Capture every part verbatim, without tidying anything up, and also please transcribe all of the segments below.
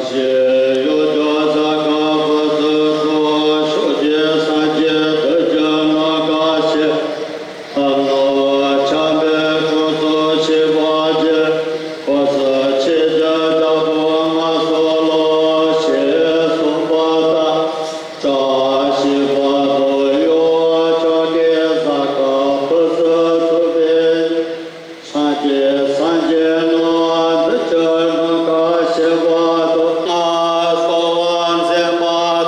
ཞེས་གཡོ་སྒྱུ་ཞྭ་སྒབ་བུ་ཚུ་ཁྲོ། ཤུགས་ཀྱིས་སངས་རྒྱས་བདུད་ཀྱི་སྣ་ཁ་བཤད། ཨ་ནུ་འཇམ་དཔལ་སྐུ་གཟུགས་ཆེ་བ་ཅན། བུ་ཚུ་ཆོས་ཀྱི་རྒྱལ་པོ་མངའ་གསོལ་ལོ། ཞེས་གསུངས་པ་ལྟར། བཀྲ་ཤིས་པ་དང་གཡོ་བ་ཕྱོགས་ཀྱི་ས་ཁ་བུ་ཚུ་ཚུགས་པའི། སངས་རྒྱས་སངས་རྒྱས་རྣམས་བདུད་ཀྱི་སྣ་ཁ་བཤད་པ་དང་། ལ་གསོལ་བ་འཛེམ་པ་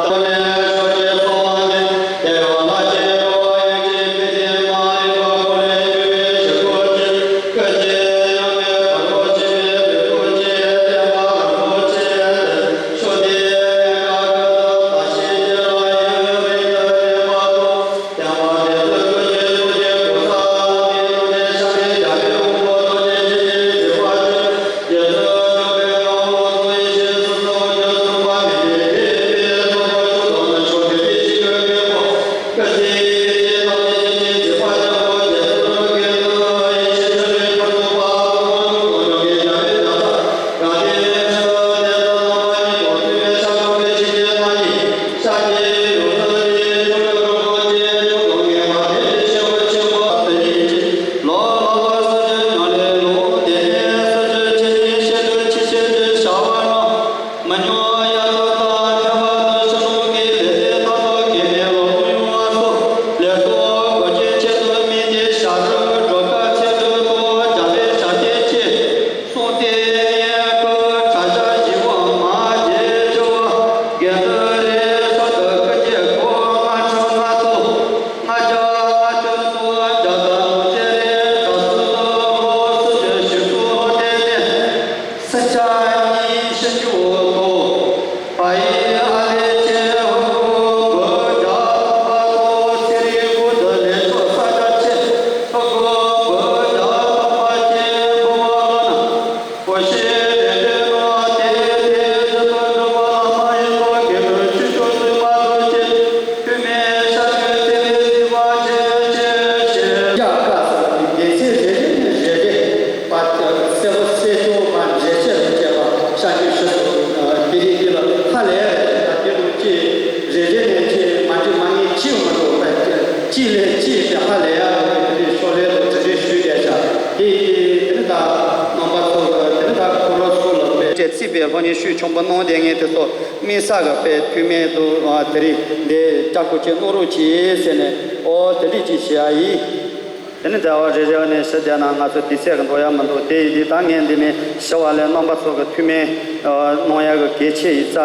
དང་། ནས་ཕྱོགས་ཀྱི་ཚོགས་ནི་དེ་ཡང་ལ་ཅི་རོ་ཡིན་གྱི་ཕི་དེ་མ་ཡིན་པ་ཀུ་ལེ་ཞུ་བའི་ཞི་ཁོ་ཅི་ཀ་ཅི་ཡང་མེད་པ་རོ་ཅི་བའི་བི་རོ་ཅི་ཡེ་དེ་མ་རོ་ཅི་ཡེ་དེ་ཕྱོགས་དེ་ཡང་ཀ་ཀ་ད་ཤི་ཅི་ལ་ཡོད་རིགས་ད་དེ་མ་དང་། གསུངས་ཏེ། སྙན་བཀའ་གྲགས་ཤར་ཞི་བ་མ་རྒྱལ་ཆེ་བ། དགེ་འདུན་རེ་ས་དང་ཀུན་གྱི་གོ་ལྔ་ཁྲི་ལྔ་སྟོང་ལྔ་བརྒྱ་ལྔ་བཅུ་ཐོག་བརྒྱ་དང་ལོ་ཙཱ་རེ་དྲག་སུ་དང་ལོ་སུ་ཞིག་ཞུ་ཚུལ་ལོ་དེ་ནས་སི་ཆ་གཉིས་ཤི་འཇུག་ཐོག་བ་ཡི་ཨ་ལེ་ཆེ་ཧོ་གོ་བོད་རྒྱ་ཐོག་པ་ཐོག་ཚེ་རིང་གུ་དུ་ལེ་ཚོ་ས་ཆ་ཆེ་ཧོ་གོ་བོད་རྒྱ་ཐོག་པ་ཆེ་བོ་བ་ལོ་ན། གོ་ཤེས་དེ་དེ་ལོ་དེ་དེ་ཇི་ལྟར་འགྲོ་བ་ལ་མ་ཡིན་པ་དགེ་འདུན་ཆོས་སྐྱོང་བཙུན་མ་ཐུགས་རྗེ་ཐུགས་སྨོན་ཤ་ཁྲོས་ཚེ་ལས་སྲིད་པ་ཆེ་ཆེ་ཆེ། ཡ་ཀ་ས་དེ་ཚེ་རེ་རེ་ནས་རེ་རེ་པ་སེ་བོ་སེ་ཏོ་པ་འདྲེ་ཆེ་རུ་སྐྱེ་བ་ཤ་ཁྲོས་ཤི་སོ་དེ་རིགས་དེ་ལ་ཧ་ལས་རེད། ད་དེ་རུ་ཅི་རེ་རེ་ནས་ཅི་མ་འདྲི་མ་ངེས་ཅི་ཡོང་མ་འགྲོ་བ་ཅི་ལས་ཅི་དེ་ཧ་ལས་ཡ་རེད། དེ་ཤོ་ལས་དུ་དེ་རིགས་ཞུས་བསྡད་ཤག་དེ་དེ་ནི་ད་རྣམ་པ་ཚོ་དེ་ནི་ད་ཁོ་ར་ཚོ་ལ་དཔེ་བྱས་ཚིག་པའི་སློབ་གཉེར་ཞུས་ཆོག་པ་གནང་བསྡད་མཁན་དེ་ཚོ་དམིགས་བསལ་གྱི་དཔེ་ཐུགས་སྨོན་དུ་དེ་རིགས་འདི་ལྕགས་སྐུ་ཆེ་གནང་རོགས་གྱིས་ཟེར་ནས་ཨོ་དེ་འདྲས་ཅིག་བྱེད་ཡ་ཡིན། དེ་ནི་འདྲ་བ་རེ་རེ་བ་ནས་ཞུ་བསྡད་ན་ང་ཚོ་དུས་ཚོད་ཀྱི་འགྲོ་ཡ་མི་འདུག་དེ་ཡིན་དུས་ད་ངས་འདི་ནས་ཞུ་བ་ལས་རྣམ་པ་ཚོ་གི་ཐུགས་སྨོན་གནང་ཡ་གི་གལ་ཆེ་ཡིན་ས།